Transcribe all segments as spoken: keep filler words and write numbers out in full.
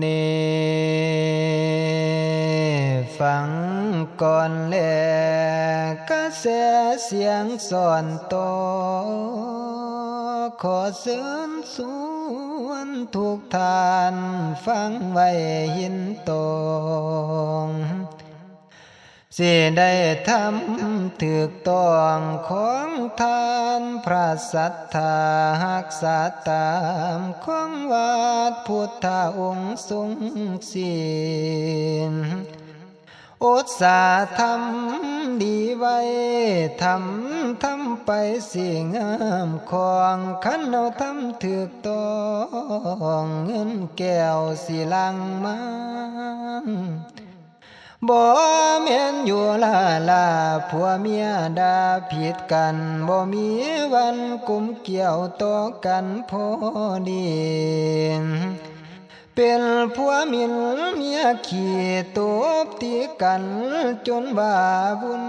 นี้ ฟังก่อนแล กระแสเสียงสอนโต ขอเชิญชวนทุกท่านฟังไว้หินตรง สิได้ทำถูกต้องของท่านพระศรัทธา รักษาตามของวัดพุทธองค์ทรงศีล อุตสาหะทำดีไว้ ทำ ทำไปสิงามของ คันเอาทำถูกต้อง เงินแก้วสิหลั่งมา บ่แม่นอยู่ล้าๆ ผัวเมียด่าผิดกัน บ่มีวันกลมเกลี้ยวต่อกันพอดี เป็นผัวหมิ่นเมียขี้ตบตีกันจนว่าวุ่น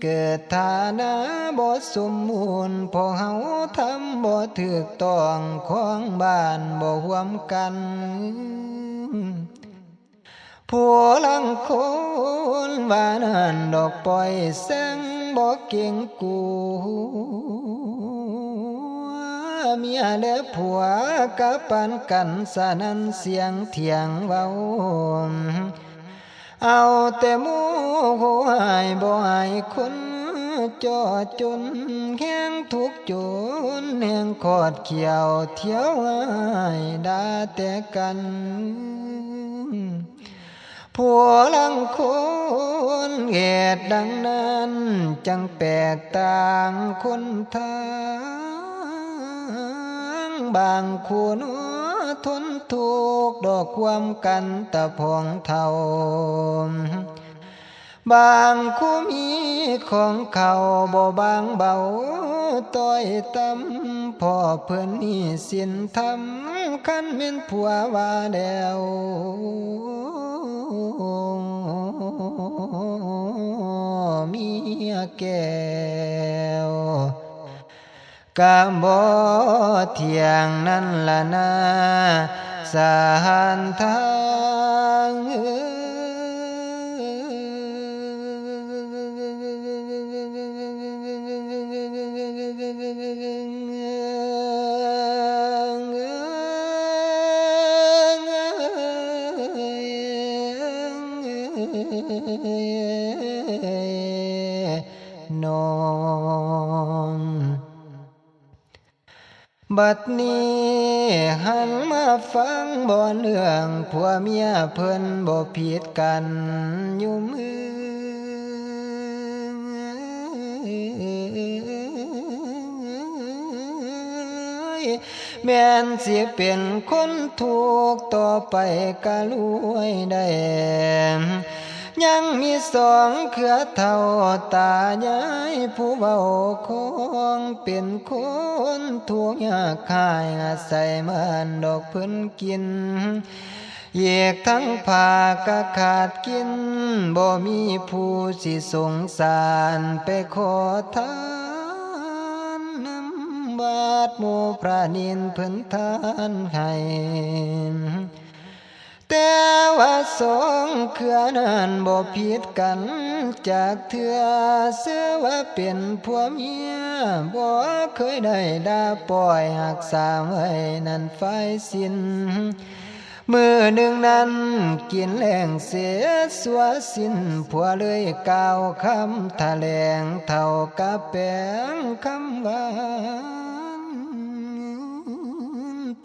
เกิดฐานะบ่สมบูรณ์ พวกเฮาทำบ่ถูกต้อง ของบ้านบ่ร่วมกัน ผู้ลางคนว่านั้นดอก ปล่อยแซงบ่เกรงกลัว เมียและผัวกะปานกัน สะนั้นเสียงเถียงเว้า เอาแต่หมู่ผู้ฮ้ายบ่อายคน เจ้าจนแฮงทุกข์จนแฮงขอดเขี้ยว เที่ยวฮ้ายด่าแต่กัน ผู้ลางคนเหตุดังนั้น จั่งแปลกต่างคนทาง บางคู่หนอทนทุกข์ดอกความกันตะพองเฒ่า บางคู่มีของเขาบ่บางเบาต้อยต่ำ พ่อเพิ่นมีศีลธรรม คันแม่นผัวว่าแล้ว เมียแก้ว กะบ่เที่ยงนั่นล่ะนา สะหันทางเอ้ย น้อง บัดนี้หันมาฟังบ่เรื่อง ผัวเมียเพิ่นบ่ผิดกันอยู่มือ แม่นสิเป็นคนทุกข์ต่อไปกะรวยได้ ยังมีสองเครือเฒ่าตายายผู้เว้าของ เป็นคนทุกข์ยากไร้ อาศัยบ้านดอกเพิ่นกิน อีกทั้งผ้ากะขาดกิน บ่มีผู้สิสงสาร ไปขอทานนำวัด หมู่พระเณรเพิ่นทานให้ แต่ว่าสองเครือนั้นบ่ผิดกันจักเทื่อ เชื่อว่าเป็นผัวเมีย บ่เคยได้ด่าป้อย รักษาไว้นั้นฝ่ายศีล มื้อหนึ่งนั้นกินแลงเสร็จสัวสิ้น ผัวเลยกล่าวคำแถลง เฒ่ากะแปลงคำหวาน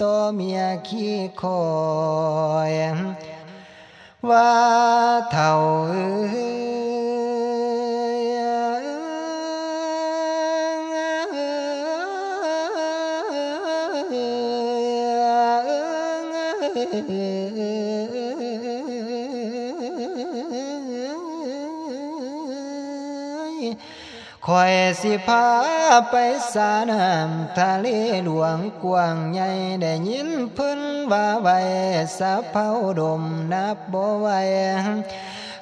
ต่อเมียขี้ข้อย ว่าเฒ่าเอ้ย ข้อยสิพาไปสาน้ำทะเลหลวงกว้างใหญ่ ได้ยินเพิ่นว่าไว้สะเภาดมนับบ่ไหว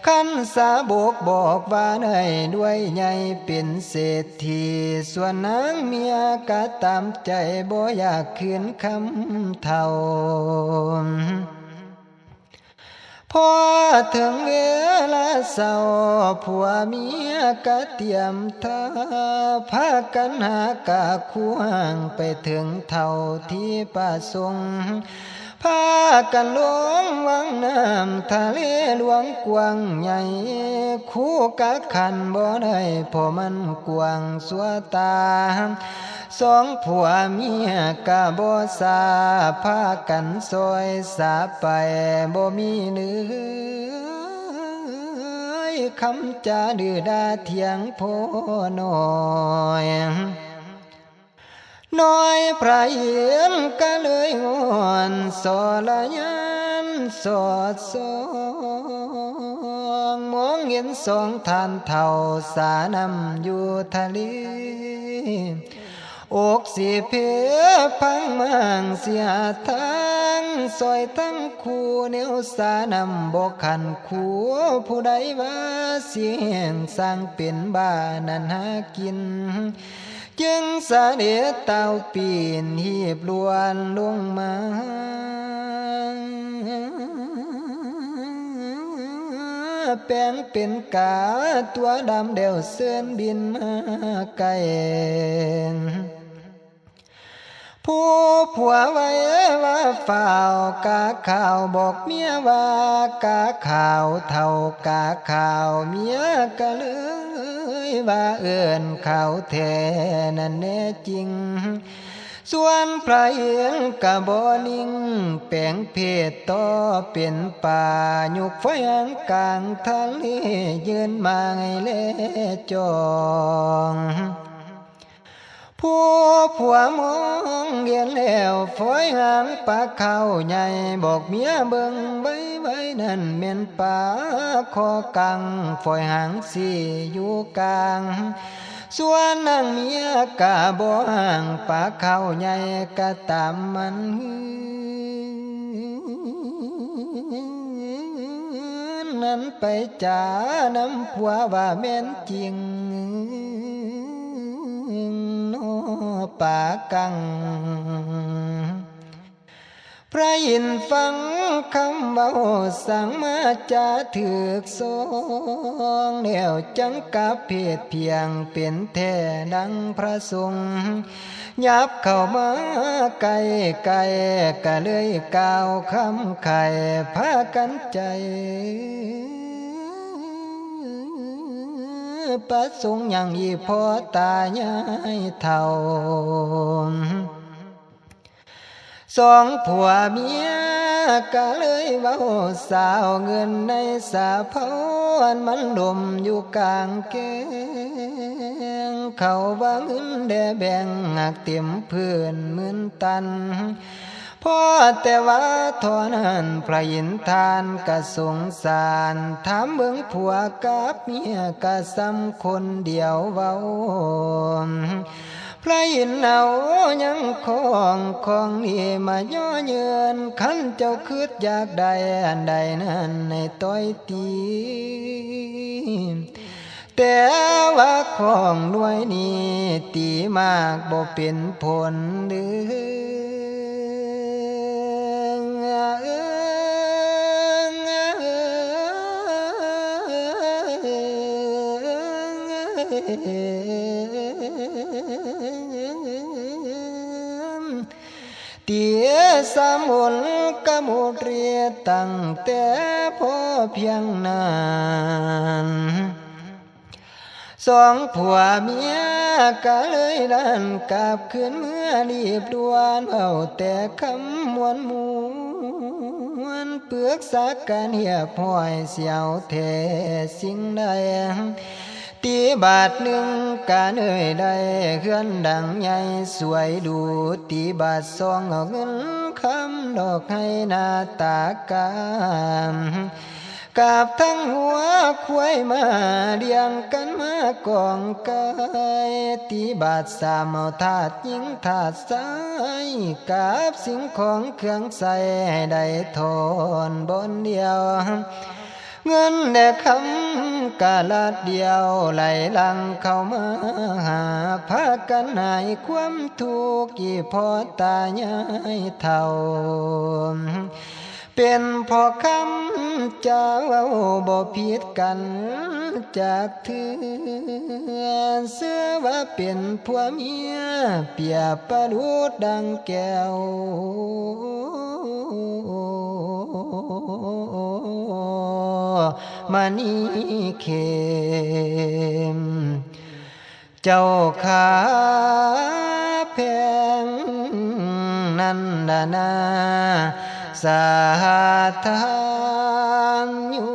คันสาบกบอกว่าได้ด้วยใหญ่เป็นเศรษฐี ส่วนนางเมียกะตามใจบ่อยากคืนคำเฒ่า พอถึงเวลาเช้า ผัวเมียกะเตรียมท่า พากันหากะควางไปถึงเฒ่าที่ประสงค์ พากันลงวังน้ำทะเลหลวงกว้างใหญ่ คู่กะคันบ่ได้เพราะมันกว้างสัวตา สองผัวเมียกะบ่ทราบ พากันซอยสาไป บ่มีเหลือคำจาดื้อด่าเถียงพ่อน้อย น้อยพระอินทร์กะเลยงอนสอละยานสอดส่อง มองเห็นสองท่านเฒ่าสาน้ำอยู่ทะเล อกสิเพพังมางเสียทาง ซอยทั้งคู่แนวสาน้ำบ่คันคู่ ผู้ใดว่าสิแห้งสร้างเป็นบ้านั้นหากิน จึงเสด็จเต่าปีนหีบล้วนลงมา แปลงเป็นกาตัวดำแล้วเซินบินมาไกล ผู้ผัวไว้ว่าฝ่าวกาขาว บอกเมียว่ากาขาว เฒ่ากาขาว เมียกะเลยว่าเอิ้นขาวแท้นั้นแน่จริง ส่วนพระอินทร์กะบ่นิ่ง แปลงเพศต่อเป็นปลา ยกไฟหางกลางทะเล ยื่นมาให้แลจอง ผู้ผัวมองเห็นแล้ว ฝอยหางปลาขาวใหญ่ บอกเมียเบิ่งไวๆ นั่นแม่นปลาคอกัง ฝอยหางสี่อยู่กลาง ส่วนนางเมียกะบ่ห่าง ปลาขาวใหญ่กะตามมัน นั้นไปจ๋านำผัวว่าแม่นจริง นอปากัง พระอินทร์ฟังคำเว้าสั่งมาจาถืกสอง แล้วจังกลับเพศเพียงเป็นแท้ดังพระสงฆ์ ยับเข้ามาใกล้ๆ กะเลยกล่าวคำไข พากันใจ ประสงค์หยังอีพ่อตายายเฒ่า สองผัวเมียกะเลยเว้าสาวเงินในสาเผา อันมันดมอยู่กลางแกง เขาว่าเงินแด่แบ่งหักเต็มพื้นหมื่นตัน พอแต่ว่าเท่านั้นพระอินทร์ท่านกะสงสาร ถามเบิ่งผัวกับเมียกะส่ำคนเดียวเว้า พระอินทร์เอายังของของนี่มาย่อเยิน คันเจ้าคิดอยากได้อันใดนั้นให้ต่อยตี แต่ว่าของหน่วยนี้ตีมากบ่เป็นผลเด้อ เตียสมุนกมุตรีตั้งแต่พอเพียงนั้น สองผัวเมียกะเลยดันกลับคืนเมือรีบด่วน เอาแต่คำมวนมวน ปรึกษากันเรียบร้อยเสียวแท้สิ่งใด ตีบาทหนึ่งกะเนยได้เฮือนดังใหญ่สวยหรู ตีบาทสองเอาเงินคำดอกให้หน้าตากาม กับทั้งหัวควายมาเรียงกันมากองกาย ตีบาทสามเอาทาสหญิงทาสชาย กับสิ่งของเครื่องใช้ให้ได้ทอนบอนเดียว เงินและคำกะลัดเดียวไหลหลั่งเข้ามาหา พากันหายความทุกข์อีพ่อตายายเฒ่า เป็นพ่อคำจะเว้าบ่ผิดกันจักเทื่อ เชื่อว่าเป็นผัวเมียเปรียบประดุจดังแก้ว มณีเข้ม เจ้าข้าแพงนั่นละนา สาธานอยู่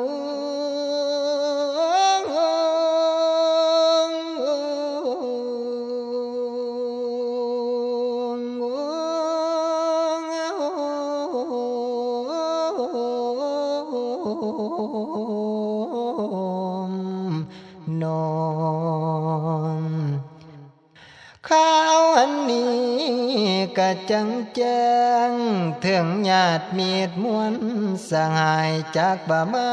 นอน ข่าวอันนี้กะจังแจ้ง เถิงญาติมิตรมวลสหาย จักว่ามา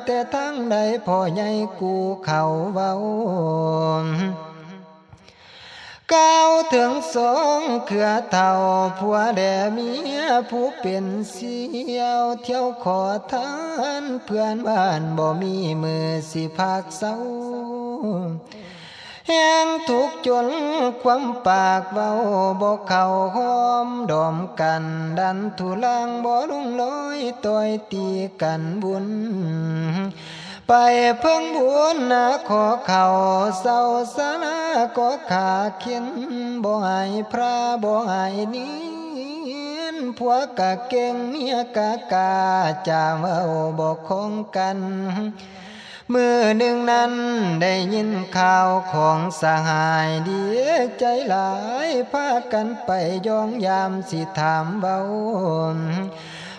แต่ทางใด พ่อใหญ่กูเขาเว้า กล่าวเถิงสองเครือเฒ่า ผัวและเมียผู้เป็นเสี่ยว เที่ยวขอทานเพื่อนบ้าน บ่มีมื้อสิพักเซา แฮงทุกข์จนความปากเว้าบ่เข้าหอมดอมกัน ดันทุลังบ่ลงรอย ต่อยตีกันวุ่น ไปเพิ่งบุญนาขอเข้าเซาสาราก็ขาเข็น บ่ให้พระบ่ให้เณร ผัวกะเก่งเมียกะกล้า จะเว้าบ่คงกัน มื้อหนึ่งนั้นได้ยินข่าวของสหาย ดีใจหลายพากันไปย่องยามสิถามเว้า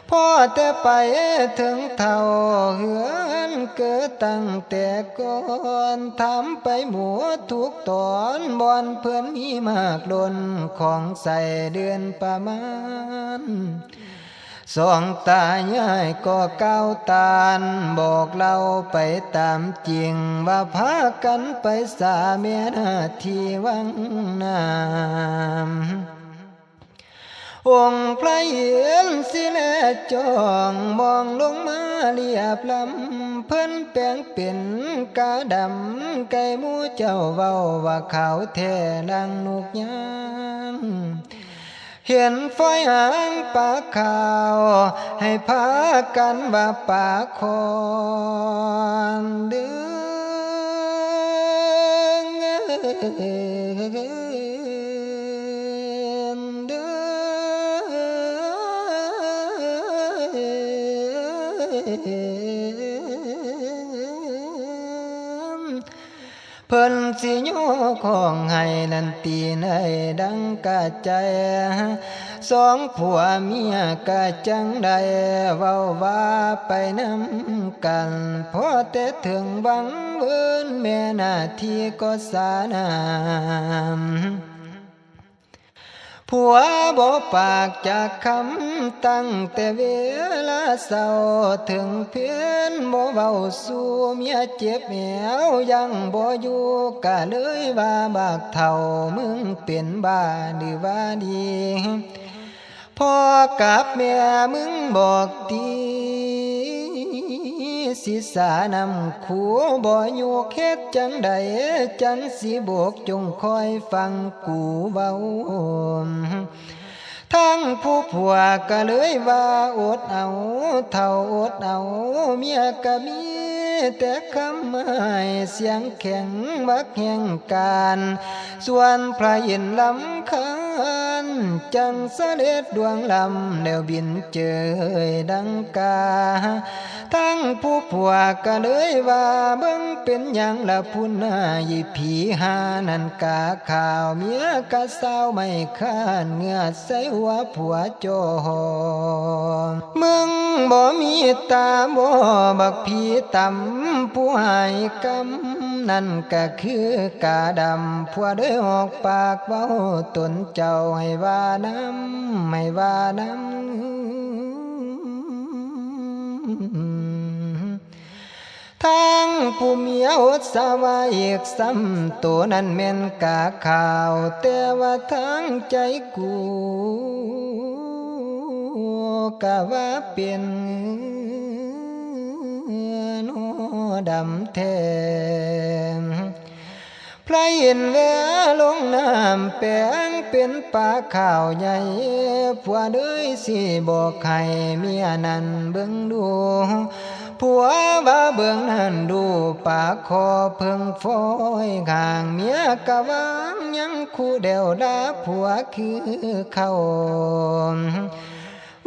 พอแต่ไปเถิงเฒ่าเฮือนเกิดตั้งแต่ก่อน ถามไปหมดทุกตอน บ่อนเพิ่นมีมากล้น ของใส่เดือนประมาณ สองตายายก็กล่าวตาน บอกเล่าไปตามจริง ว่าพากันไปสาแม่นาที่วังน้ำ องค์พระอินทร์สิแลจ้อง มองลงมาเรียบลำ เพิ่นแปลงเป็นกาดำ ไก่หมู่เจ้าเว้าว่าขาวแท้ดังนกยาง เห็นฝอยหางปลาขาว ให้พากันว่าปลาคอนเด้อ เด้อ เพิ่นสิโยกของให้นั้นตีในดังกะใจ สองผัวเมียกะจังได้เว้าว่าไปนำกัน พอแต่ถึงวังเวินแม่นาที่ก็สาน้ำ ผัวบ่ปากจักคำ ตั้งแต่เวลาเช้าถึงเพลน บ่เว้าสู่เมียเจ็บแอว ยังบ่อยู่ กะเลยว่าบักเฒ่ามึงเป็นบ้าหรือว่าดี พ่อกับแม่มึงบอกตี สิสานำขูบ่อยู่ เฮ็ดจั่งใดจั่งสิโบก จงคอยฟังกูเว้า ทั้งผู้ผัวก็เลยว่าอดเอา เฒ่าอดเอา เมียก็มีแต่คำอ้าย เสียงแข็งบักแห่งการ ส่วนพระอินทร์รำคาญ จั่งเสด็จดวงลำ แล้วบินเจยดังกา ทั้งผู้ผัวก็เลยว่า เบิ่งเป็นหยังละผู้นาย ผีหานั่นกาขาว เมียกะสาวไม่คร้าน เหงือดใส่หัวผัวจ่อ มึงบ่มีตาบ่ บักผีตำผู้หายกำ นั่นก็คือกาดำ ผัวได้ออกปากเว้าตนเจ้า ให้ว่านำ ให้ว่านำ ทางผู้เมียอดสาวาอีกซ้ำ โตนั้นแม่นกาขาว แต่ว่าทางใจกู กะว่าเป็นนอดำแท้ พระอินทร์แวลงน้ำแปลงเป็นปลาขาวใหญ่ ผัวเลยสิบอกให้เมียนั้นเบิ่งดู ผัวว่าเบิ่งนั้นดูปลาคอเพิ่งฟอยข้าง เมียกะวางยังคู่เดียวลาผัวคือเขา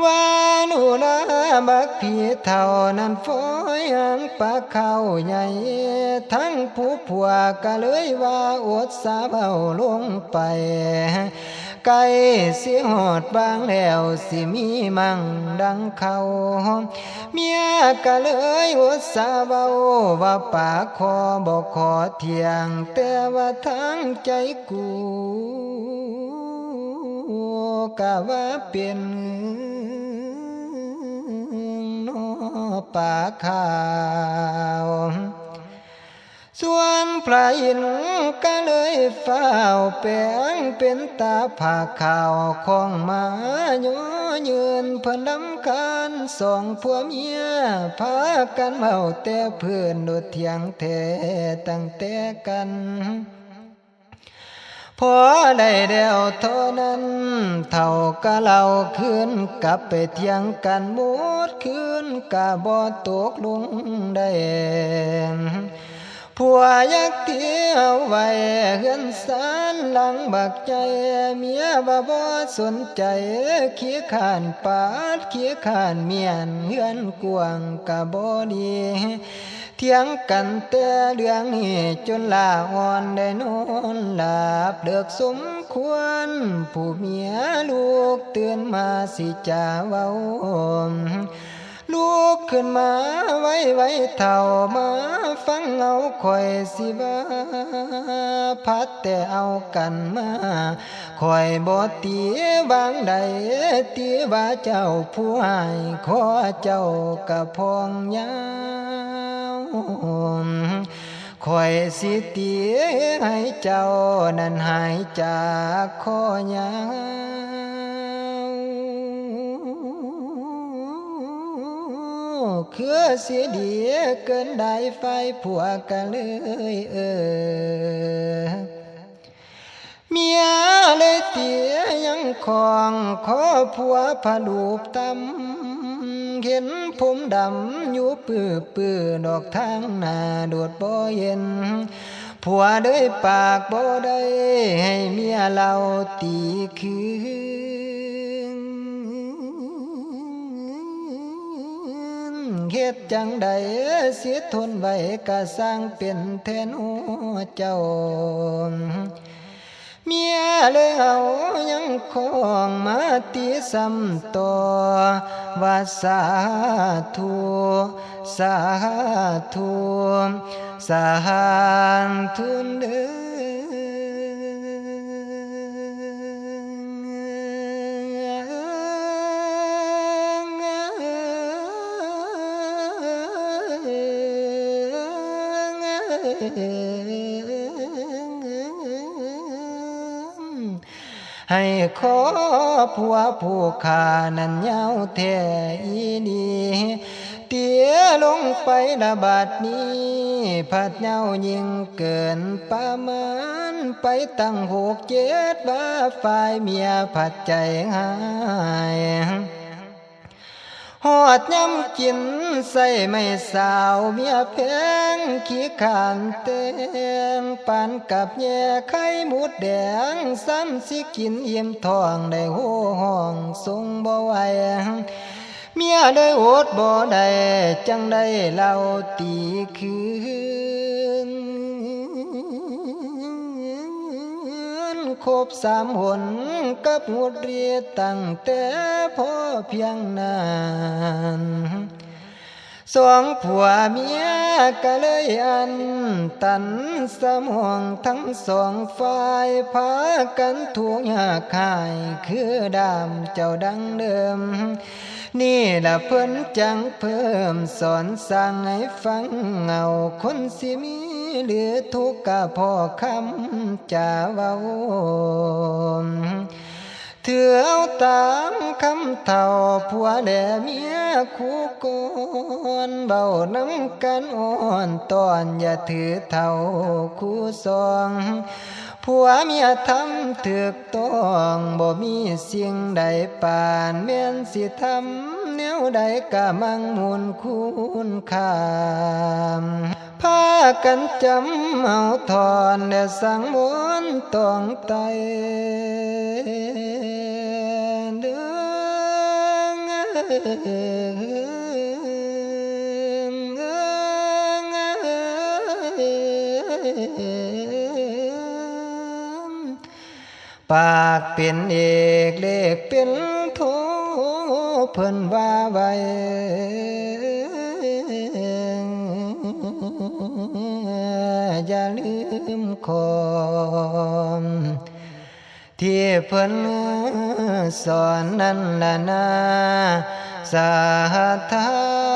ว่าหนูนาบักผีเฒ่านั้นฟอยหางปลาเข้าใหญ่ ทั้งผู้ผัวกะเลยว่าอดสาเว้าลงไป ใกล้สิฮอดบางแล้วสิมีมั่งดังเขา เมียกะเลยอดสาเว้าว่าปลาคอบ่ขอเที่ยง แต่ว่าทางใจกู กะว่าเป็นนอปลาขาว ส่วนพระอินทร์กะเลยฟ้าวแปลงเป็นตาผ้าขาวของมาย่อยืนเพิ่นรำคาญสองผัวเมีย พากันเว้าแต่เพื่อนโดดเถียงแท้ตั้งแต่กัน พอได้แล้วเท่านั้น เฒ่ากะเล่าคืนกลับไปเถียงกันหมดคืนกะบ่ตกลงได้ ผัวอยากเที่ยวไว้เฮือนซานหลังบักใหญ่ เมียว่าบ่สนใจ ขี้คร้านปาดขี้คร้านเมียน เฮือนกว้างกะบ่ดี เถียงกันแต่เรื่องนี้จนลาอ่อนได้นอนหลับเลิกสมควร ผู้เมียลุกตื่นมาสิจาเว้า ลุกขึ้นมาไวๆ เฒ่ามาฟังเอาข้อยสิว่า พัดแต่เอากันมา ข้อยบ่ตีวางใด ตีว่าเจ้าผู้อ้าย ขอเจ้ากะพองยาว ข้อยสิตีให้เจ้านั้นหายจากคอยาว คือสิดีเกินได้ ฝ่ายผัวกะเลยเออ เมียเลยเตียยังของ ขอผัวผลูบตำ เห็นผมดำอยู่ปื้อๆ ดอกทางหน้าโดดบ่เห็น ผัวเลยปากบ่ได้ ให้เมียเล่าตีคืน เฮ็ดจั่งใดสิทนไหว กะซ่างเป็นแท้นอเจ้า เมียเลยเอายังของมาตีซ้ำต่อ ว่าสาธุ สาธุ สาธุเด้อ ให้ขอผัวผู้ข้านั้นยาวแท้อีหลี เตียลงไปละบาดนี้ พัดยาวยิ่งเกินประมาณ ไปตั้งหกเจ็ดว่า ฝ่ายเมียพัดใจหาย ฮอดยามกินใส่ไม้สาว เมียแพงขี้คร้านแต่ง ปานกับแย่ไข่มดแดง ซ้ำสิกินอิ่มท้องได้โห่ห้องส่งบ่ไหว เมียเลยอดบ่ได้ จั่งได้เล่าตีคืน ครบสามหนกับหมดฤทธิ์ ตั้งแต่พอเพียงนั้น สองผัวเมียก็เลยอันตันสมองทั้งสองฝ่าย พากันทุกข์ยากหายคือดามเจ้าดังเดิม นี่ละเพิ่นจังเพิ่มสอนสั่งให้ฟังเอา คนสิมีหรือทุกข์กะพอคำจาเว้า ถือเอาตามคำเฒ่าผัวและเมียคู่ก่อน เว้านำกันอ้อนต้อนอย่าถือเฒ่าคู่สอง ผัวเมียทำถูกต้อง บ่มีสิ่งใดปาน แม่นสิทำแนวใดกะมั่งมูลคูณค่า พากันจำเอาทอนและสังวรต้องไต่เด้อ ปากเป็นเอกเลขเป็นโท เพิ่นว่าไว้ อย่าลืมขอม ที่เพิ่นสอนนั่นละนา สาธา